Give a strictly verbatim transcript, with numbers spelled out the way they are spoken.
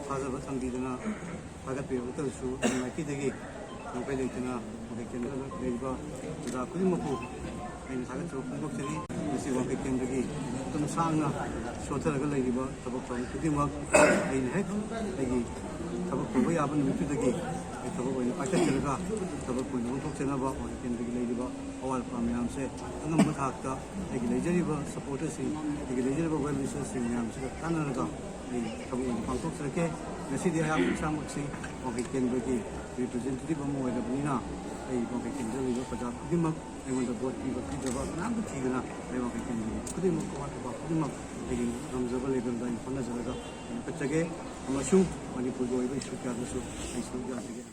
ꯊꯥꯖꯕ ꯊꯝꯕꯤꯗꯨꯅ ꯊꯥꯒꯠꯄꯤꯔꯛꯇꯕꯁꯨ ꯑꯩꯒꯤ ꯃꯥꯏꯀꯩꯗꯒꯤ ꯉꯝꯈꯩ ꯂꯩꯇꯅ ꯋꯥꯡꯈꯩ ꯀꯦꯟꯗ꯭ꯔꯗ ꯂꯩꯔꯤꯕ ꯄ꯭ꯔꯖꯥ ꯈꯨꯗꯤꯡꯃꯛꯄꯨ ꯑꯩꯅ ꯊꯥꯒꯠꯆꯕ ꯐꯣꯡꯗꯣꯛꯆꯔꯤ꯫ ꯉꯁꯤ ꯋꯥꯡꯈꯩ ꯀꯦꯟꯗ꯭ꯔꯒꯤ ꯃꯇꯝ ꯁꯥꯡꯅ ꯁꯣꯠꯊꯔꯒ ꯂꯩꯔꯤꯕ ꯊꯕꯛ ꯊꯧꯔꯝ ꯈꯨꯗꯤꯡꯃꯛ ꯑꯩꯅ ꯍꯦꯛ ꯑꯩꯒꯤ ꯊꯕꯛ ꯇꯧꯕ ꯌꯥꯕ ꯅꯨꯃꯤꯠꯇꯨꯗꯒꯤ ꯑꯩ ꯊꯕꯛ ꯑꯣꯏꯅ ꯄꯥꯏꯈꯠꯆꯔꯒ ꯊꯕꯛ ꯑꯣꯏꯅ ꯑꯣꯟꯊꯣꯛꯆꯅꯕ ꯋꯥꯡꯈꯩ ꯀꯦꯟꯗ꯭ꯔꯒꯤ ꯂꯩꯔꯤꯕ ꯑꯋꯥꯠ ꯑꯄꯥ ꯃꯌꯥꯝꯁꯦ ꯑꯉꯝꯕ ꯊꯥꯛꯇ ꯑꯩꯒꯤ ꯂꯩꯖꯔꯤꯕ ꯁꯄꯣꯔꯇꯔꯁꯤꯡ, ꯑꯩꯒꯤ ꯂꯩꯖꯔꯤꯕ ꯋꯦꯜ ꯋꯤꯁꯔꯁꯤꯡ ꯃꯌꯥꯝꯁꯤꯒ ꯇꯥꯟꯅꯔꯒ ꯑꯩ ꯊꯕꯛ ꯑꯣꯏꯅ ꯄꯥꯡꯊꯣꯛꯆꯔꯛꯀꯦ꯫ ꯉꯁꯤꯗꯤ ꯑꯩꯍꯥꯛ ꯏꯁꯥꯃꯛꯁꯤ ꯋꯥꯡꯈꯩ ꯀꯦꯟꯗ꯭ꯔꯒꯤ ꯔꯤꯄ꯭ꯔꯖꯦꯟꯇꯦꯇꯤꯚ ꯑꯃ ꯑꯣꯏꯔꯕꯅꯤꯅ ꯑꯩ ꯋꯥꯡꯈꯩ ꯀꯦꯟꯗ꯭ꯔꯗ ꯂꯩꯕ ꯄ꯭ꯔꯖꯥ ꯈꯨꯗꯤꯡꯃꯛ ꯑꯩꯉꯣꯟꯗ ꯚꯣꯠ ꯄꯤꯕ ꯄꯤꯗꯕ ꯀꯅꯥꯝꯇ ꯊꯤꯗꯅ ꯑꯩ ꯋꯥꯡꯈꯩ ꯀꯦꯟꯗ꯭ꯔꯒꯤ ꯈꯨꯗꯤꯡꯃꯛ ꯑꯋꯥꯠ ꯑꯄꯥ ꯈꯨꯗꯤꯡꯃꯛ ꯑꯩꯒꯤ ꯉꯝꯖꯕ ꯂꯦꯚꯦꯜꯗ ꯑꯩ ꯍꯣꯠꯅꯖꯔꯒ ꯑꯩ ꯂꯤꯡꯈꯠꯆꯒꯦ ꯑꯃꯁꯨꯡ ꯃꯅꯤꯄꯨꯔꯒꯤ ꯑꯣꯏꯕ ꯏꯁꯨ ꯀꯌꯥꯗꯁꯨ ꯑꯩ ꯁꯔꯨꯛ ꯌꯥꯖꯒꯦ꯫